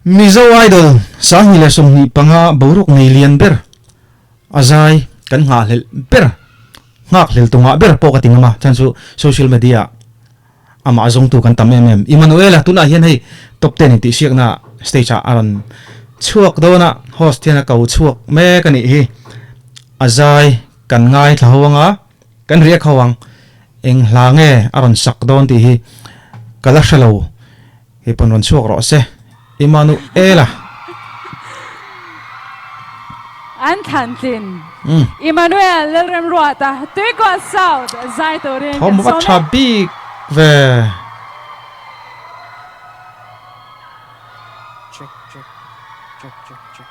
Mizo Idol 2025 boruak nei lian ber a zai kan nghahhlelh ber, nghakhlel tu ngah ber pawh ka ti ngam a, chhan chu social media ah amah zawngtu kan tam em em. Immanuela tunah hian hei top ten intihsiakna stage ah a rawn chhuak dawn a, host hian a ko chhuak mek a nih hi. A zai kan ngaithla ho anga kan riak ho ang, eng hla nge a rawn sak dawn tih hi ka la hre lo. Hei pawn rawn chhuak rawh se, Immanuela. An thlan tlin. Immanuel Lalremruata, Tuikua South zai turin kan Thawm va sawm tha e. bik ve. Check check check check check.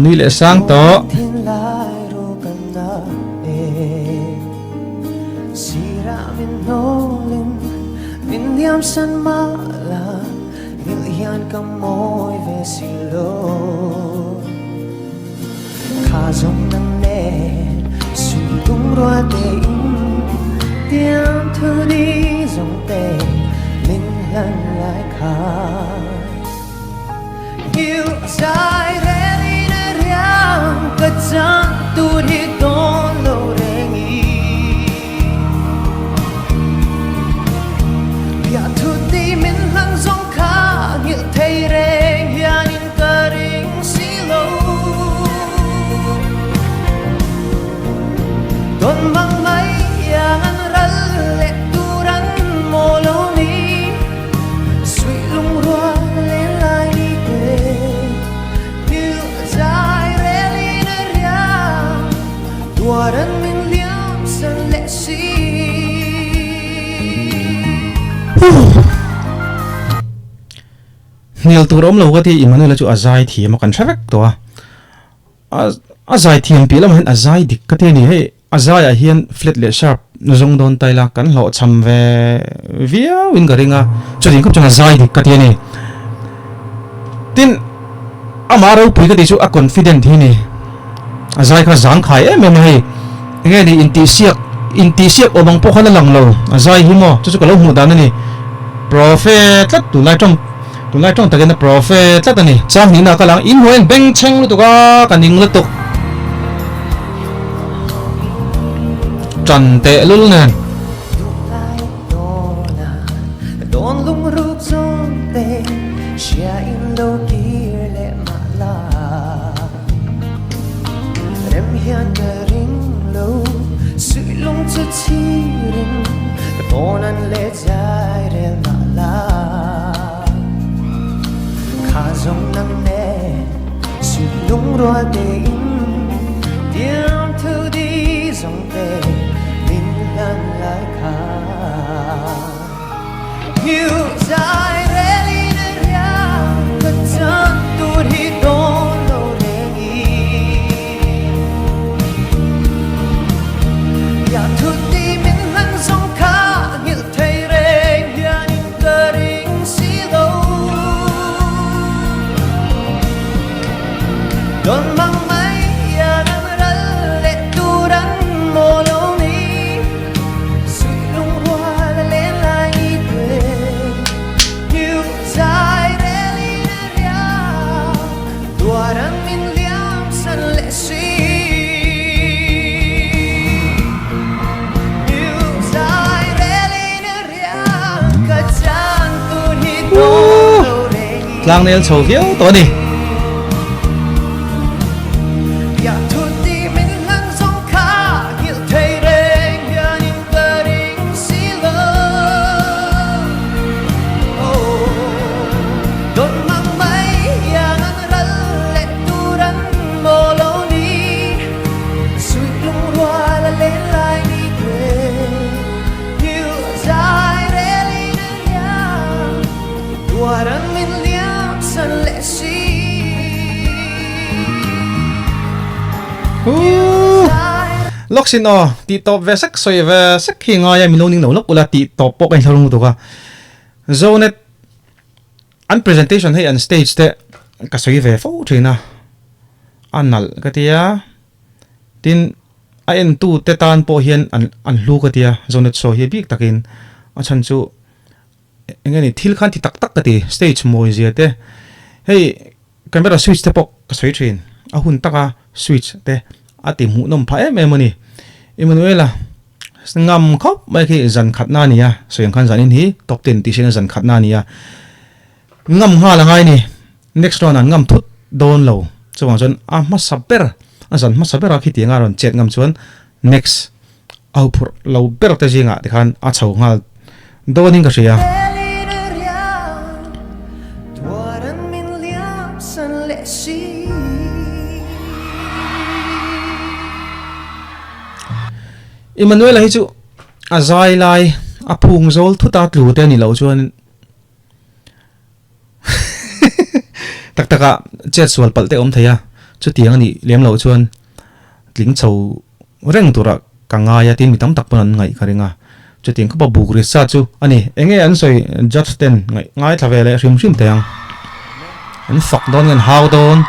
Nui leh sang tawh. Hnial tur awm lo ka ti Emmanuel-a chu a zai thiam a kan hre vek tawh a, a zai thiam piah lamah hian a zai dik ka ti a ni hei a zaiah hian flat leh sharp zawng dawn ta ila kan hlawhchham ve viau in ka ring a chutiang khawp chuan a zai dik ka ti a ni tin amah ropui ka tih chu a confident hi a ni a zai kha zangkhai em em a hei enge ni intihsiak intihsiak awm ang pawh khan a lang lo a zai hi maw chu chu ka lo hmuh dan a ni profe tlat tunlai tawng tunlai tawng takin a profe tlat a ni chang hnihna ka lang inhnuai an bengchheng lutuk a ka ning lutuk Ṭan teh lul nen. Tlang nel chho viau tawh a ni. Lawksin aw, tih tawp ve sek sawi ve sek hi ngai a, min lo ning lo lawk ula tih tawp pawh ka inhlau lutuk a. Zonet an presentation hei an stage te ka sawi ve fo thin a, a nalh ka ti a, tin a entu te tan pawh hian an an hlu ka ti a, Zonet show hi bik takin a chhan chu Eng nge ni thil khan ti tak tak ka ti, stage mawi zia te, hei camera switch te pawh ka sawi thin, a hun taka switch te a ti hmuhnawm phah em em a ni. Emmanuela ngam khawp mai khi zan khatna a ni a, sawi ang khan zanin hi top ten tih hriatna zan khatna a ni a, ngam nghal a ngai ni, next round ah ngam thut dawn lo, chuvang chuan a hmasa ber, a zan hmasa bera khitianga rawn chet ngam chuan next A huphurh lo ber te zingah tikhan a chho nghal dawnin ka hria. Emmanuela hi chu a zai lai a phung zawl thut a tlu te a ni loh chuan tak taka chet sual palh te awm thei a, chutiang a nih lem loh chuan tling chho reng tura ka ngai a tin mi tam tak pawn an ngaih ka ring a, chutiang khawpa buk ri sa chu a ni. Enge an sawi judge ten ngaih ngaithla ve leh hrim hrim thei ang, an fak dawn nge an hau dawn.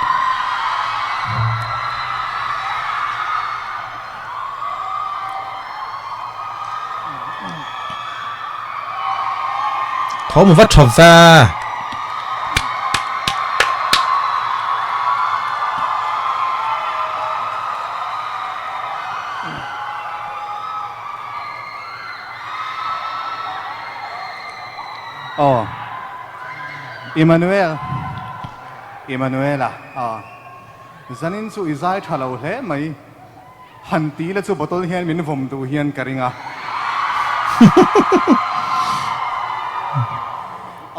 Thawm va tha ve. Aw Emmanuel Emmanuela aw zanin chu i zai tha lo hle mai. Han ti la chu bottle hian min vawm duh hian ka ring a.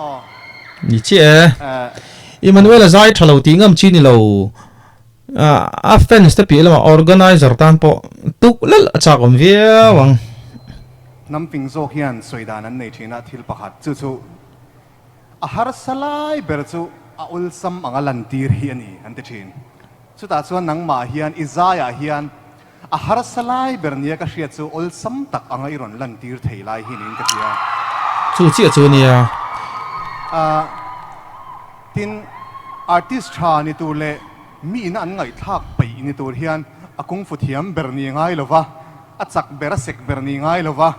Aw. Ni chiah e. Emmanuel a zai tha lo tih ngam chi ni lo. A fans te piah lamah organizer tan pawh tuk lal a chak awm viau ang. Hnam ping zawk hian sawi dan an nei thin a thil pakhat chu chu a harsa lai ber chu a awlsam anga lantir hi a ni an ti thin. Chutah chuan nangmah hian i zaiah hian a harsa lai ber nia ka hriat chu awlsam tak anga i rawn lantir thei lai hi niin ka hria. Chu chiah chu nia. Ahh tin, artist tha ni tur leh mi ina an ngaihthlak peih ni tur hian a kungfu thiam ber ni ngai lova, a chak ber a sek ber ni ngai lova,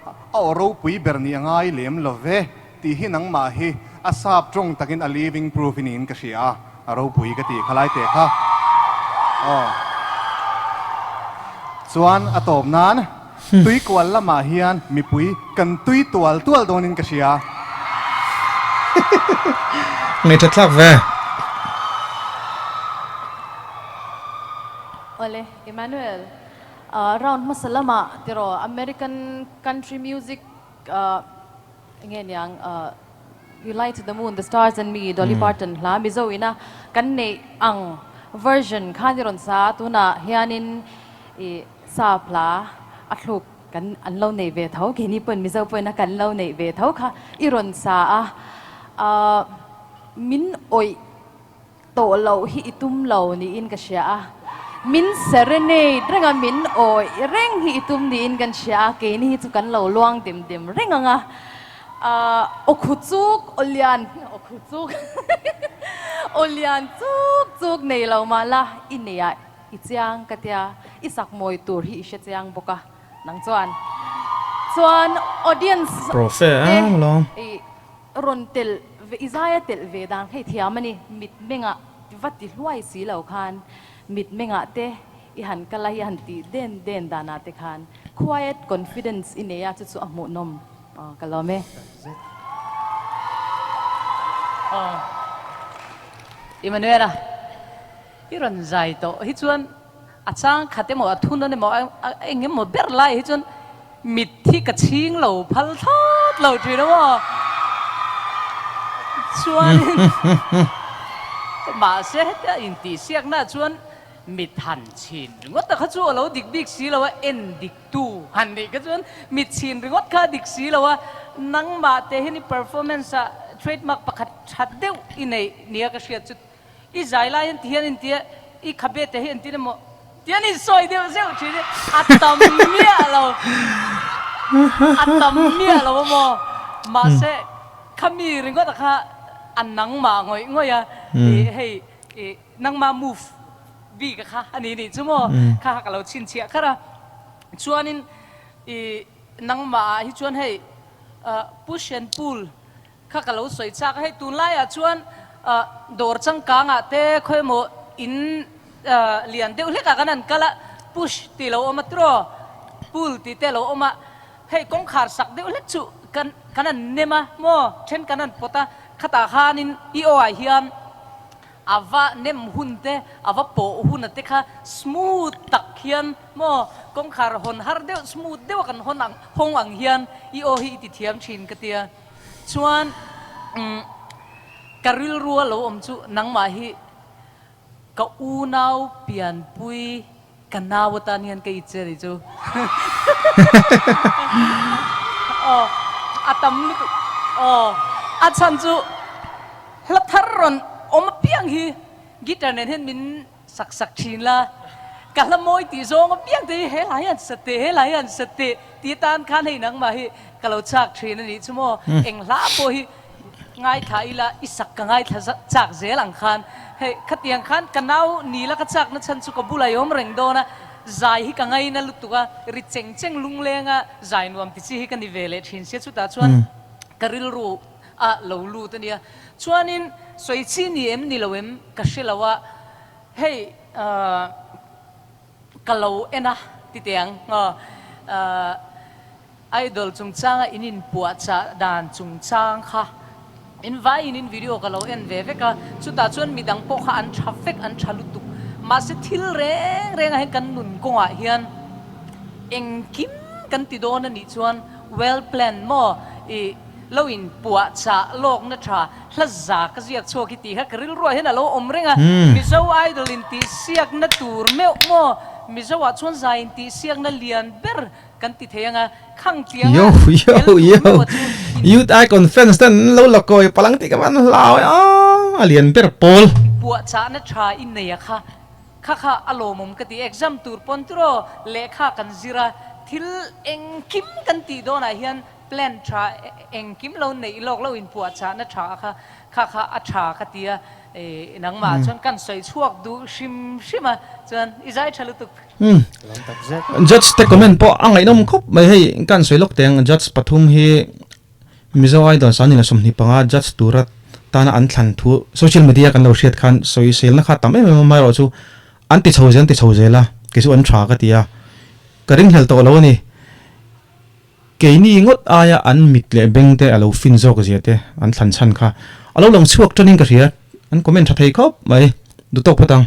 a aw ropui ber ni a ngai lem lo ve tih hi nangmah hi a sap tawng takin a living proof i niin ka hria a. A ropui ka ti khalai teh kha. Aw. Chuan a tawp nan tui kual lamah hian mipui kan tui tual tual dawnin ka hria. Ngaihṭhat thlak ve. Awle, Emmanuel, round hmasa lamah tiraw American country music Enge niang You Lie to the Moon, The Stars and Me, Dolly Parton hla Mizo ina kan neih ang version khan i rawn sa a, tunah hianin i sap hla a thluk kan an lo neih ve tho, keini pawhin Mizo pawhin a kan lo neih ve tho kha i rawn sa a, min awih Tawh loh hi i tum lo niin ka hria a, min serenade reng a, min awih reng hi i tum niin kan hria a, keini hi chu kan lo luang dim dim reng ang a, ahh aw khu chuk aw lian aw khu chuk aw lian chuk chuk nei lo mah la i nei ah i chiang ka tia, i sak mawi tur hi i hre chiang bawk a, nang chuan chuan audience Profe te alawm. i Rawn telh ve, i zaia telh ve dan kha i thiam a ni. Mitmengah va ti hluai si lo khan, mitmengah te i han kal a, i han tih den den danah te khan quiet confidence i nei a, chu chu a hmuhnawm ka lawm e. Aw Emmanuela, i rawn zai tawh hi chuan a chang khat emaw a thunawn emaw a eng emaw ber lai hi chuan Mitthi ka chhing lo phal thlawt lo thin aw. Chuanin mahse hetia intihsiakna chuan mit han chhin ringawt a kha chu a lo dik bik si lo a, en dik tu han nih kha chuan mit chhin ringawt kha a dik si lo a, nangmah te hian i performance ah Trademark pakhat tha deuh i neih nia ka hriat chu i zai lai an ti hian in tia i khabe te hi an ti emaw ti an insawi deuh zeuh thin hi a tam miah lo a tam miah lo amaw mahse khami ringawt kha a nangmah ngawih ngawih a i hei i nangmah move bik a kha a ni nih chu maw kha kha ka lo chhinchhiah kher a chuanin i nangmah ah hi chuan hei Push and pull kha ka lo sawi chak a, hei tunlaiah chuan dawr changkangah te khawi emaw in lian deuh hlekah kan han kal a, push tih lo awm a tiraw, pull tih te a lo awm a, hei kawngkhar sak deuh hlek chu kan kan han nem a maw, then kan han pawt a, khatah khanin i aw ah hian A va nem hun te, a va pawh hun a te kha smooth tak hian maw kawngkhar hawn har deuh smooth deuh a kan hawn ang hawng ang hian i aw hi i ti thiam thin ka tia. Chuan umm ka rilru a lo awm chu nangmah hi ka unau pianpui ka nau atan hian ka itse ni chu. Aw a tam lutuk aw a chhan chu hla thar rawn awm apiang hi guitar nen hian min sak sak thin la ka hla mawi tih zawng apiang te hi he hla hian sa teh he hla hian sa teh tih atan khan hei nangmah hi ka lo chak thin a nih chu maw eng hla pawh hi Ngaithla ila i sak ka ngaithla chak zel ang khan. Hei, khatiang khan ka nau nila ka chakna chhan chu ka bulah i awm reng dawn a, zai hi ka ngaina lutuk a, ri cheng cheng lunglenga zai nuam ti chi hi ka ni ve leh thin sia, chutah chuan ka rilru a lo lut a nia. Chuanin sawi chi ni em ni lo em ka hre lo a, hei ka lo en a ti teh ang. Idol chungchanga in inpuahchah dan chungchang kha in vaiin in video ka lo en ve vek a, chutah chuan midang pawh kha an tha vek, an tha lutuk. Mahse thil reng rengah hian kan nun kawngah hian engkim kan ti dawn a nih chuan well plan maw i lo inpuahchah lawkna tha hla za ka ziak chhuak hi tih kha ka rilruah hian a lo awm reng a, Mizo Idol intihsiakna tur meuh maw Mizo-ah chuan za intihsiakna lian ber Kan ti thei anga khang chiang Yo a yo tel tur yo meuh a chu in Youth Icon fans ten an lo la kawi palang tih ka van hlau e aw a lian ber pawl. Puahchahna tha i nei a kha kha kha a lawmawm ka ti exam tur pawn tiraw lehkha kan zir a thil engkim kan tih dawnah hian plan tha engkim lo neih lawk lo in puahchahna tha a kha kha kha a tha ka ti a nangmah chuan kan sawi chhuak duh hrim hrim a chuan i zai tha lutuk. Umm Judge te comment pawh a ngaihnawm khawp mai hei kan sawi lawk teng Judge pathum hi Mizo Idol Sanila 25 Judge tura tana an thlan thu social media kan lo hriat khan sawi selna kha tam em em a amaherawh chu an ti chho zel an ti chho zel a kei chu an tha ka ti a ka ringhlel tawh lo a ni. Keini ngawt aia an mit leh beng te a lo fin zawk zia te an thlan chhan kha a lo lang chhuak tanin ka hria an comment tha thei khawp mai duh tawk phawt ang.